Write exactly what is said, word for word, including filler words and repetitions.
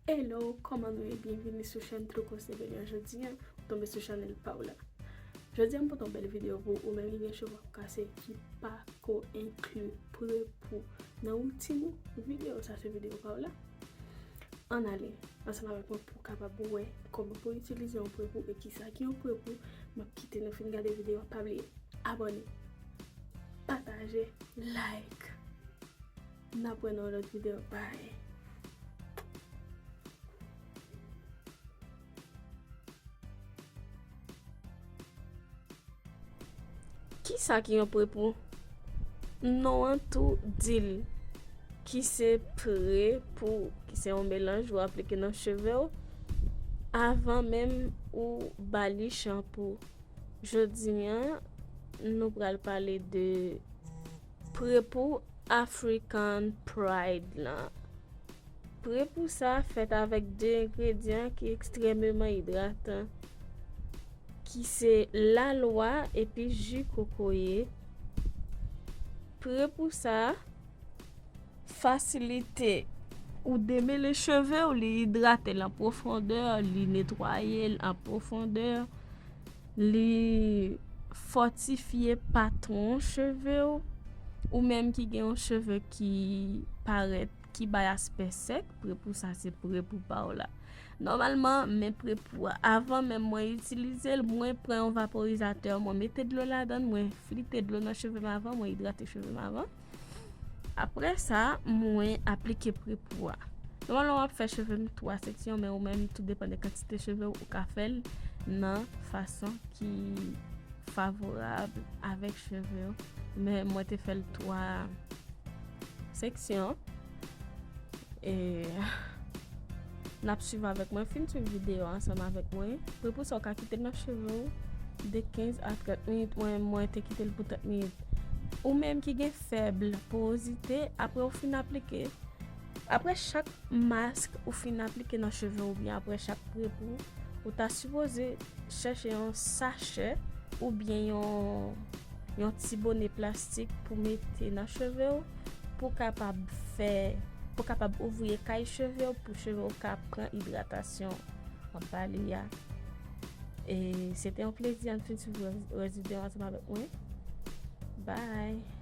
Hello, kòman nou ye? Byenvini sou chèn Trucos de Belian. Jodi a, ou tonbe sou chanèl pa w la. Jodi a, m pote yon bèl videyo pou ou menm ki gen cheve w ap kase, ki pa ko enkli prepou nan woutin ou. Videyo sa se videyo pa w la. Ann ale ansanm avèk mwen pou w kapab wè kòman pou w itilize yon prepou e kisa ki yon prepou. M ap kite nou fin gade videyo a. Pa bliye abòne, pataje, like. N ap wè nan yon lòt videyo. Bye. Kisa ki yon prepou? Non an tou di l, ki se prepou, ki se yon melanj ou aplike nan cheve w avan menm ou ba li chanpou. Jodi a, nou pral pale de prepou African Pride lan. Prepou sa fèt avèk de engredyan ki ekstrèmeman idratan, ki se lalwa epi ji kokoye. Prepou sa fasilite ou demele cheve w, li idrate l an pwofondè, li netwaye l an pwofondè, li fòtifye patwon cheve w, ou menm ki gen yon cheve ki parèt, ki bay aspè sèk, prepou sa se prepou pa w la. Nòmalman, men prepou a, avan menm mwen itilize l, mwen pran yon vaporizatè, mwen mete dlo ladan l, mwen flite dlo nan cheve m avan, mwen idrate cheve m avan. Apre sa, mwen aplike prepou a. Nòmalman, w ap fè cheve m twa seksyon, men ou menm, tou depann de kantite cheve w, ou ka fè l nan fason ki favorab avèk cheve w. Men mwen te fè l twa seksyon. E n ap swiv avèk mwen, fin swiv videyo a ansanm avèk mwen. Prepou sa w ka kite l nan cheve w de kenz a trant minit. Mwen, mwen te kite l pou trant minit. Ou menm ki gen fèb porozite, apre w fin aplike, apre chak mask ou fin aplike nan cheve w oubyen apre chak prepou, ou ta sipoze chèche yon sachè oubyen yon, yon ti bone plastik pou mete nan cheve w, pou kapab fè, pou kapab ouvri ekay cheve w, pou cheve w ka pran idratasyon anba li a. E se te yon plezi, ann fin swiv rès videyo ansanm avèk mwen. Bye!